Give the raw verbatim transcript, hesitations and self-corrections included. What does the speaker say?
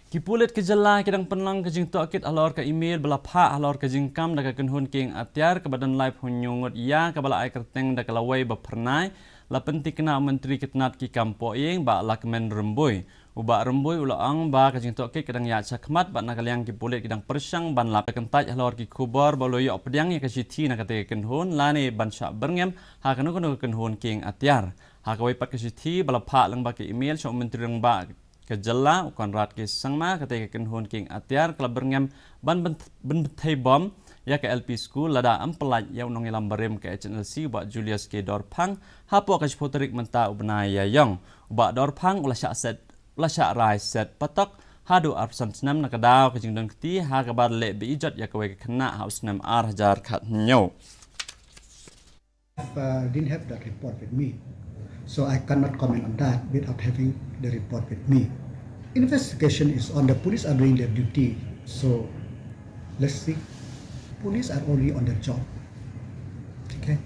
Ki pulit ka jylla ki dang pynlong ka jingtohkit halor ka email ba la phah halor ka jingkam da ka kynhun kieng atiar kaba don laiphew hynñiew ngut ïa kaba la ai kyrteng da ka lawei ba phyrnai, la pynthikna u Myntri ka tnat ki kam pohïing Bah Lahkmen Rymbui. U Bah Rymbui u la ong ba ka jingtohkit ka dang ïaid shakhmat bad na ka liang ki pulit ki dang pyrshang ban lap kyntait halor ki khubor ba u la ïoh pdiang ïa ka shithi na katei ka kynhun lane ban shah byrngem ha kano kano ka kynhun kieng atiar. Ha kawei pat ka shithi ba la phah lyngba ka email sha u Myntri Rangbah ka jylla u Conrad K Sangma, katei ka kynhun kieng atiar ka la byrngem ban byn-, bynthei bom ïa ka L P school lada ym pyllait ïa u nongïalam barim ka H N L C u Bah Julius K Dorphang hapoh ka shiphew tarik mynta u bnai Ïaïong. U Bah Dorphang u la shah set, u la shah rai set patok haduh arphew san snem na ka daw ka jingdon kti ha kaba leh beijot ïa kawei ka khynnah ha u snem ar hajar khathynñiew. Uh, didn't have that report with me. So I cannot comment on that without having the report with me. Investigation is on. The police are doing their duty. So let's see. Police are already on their job.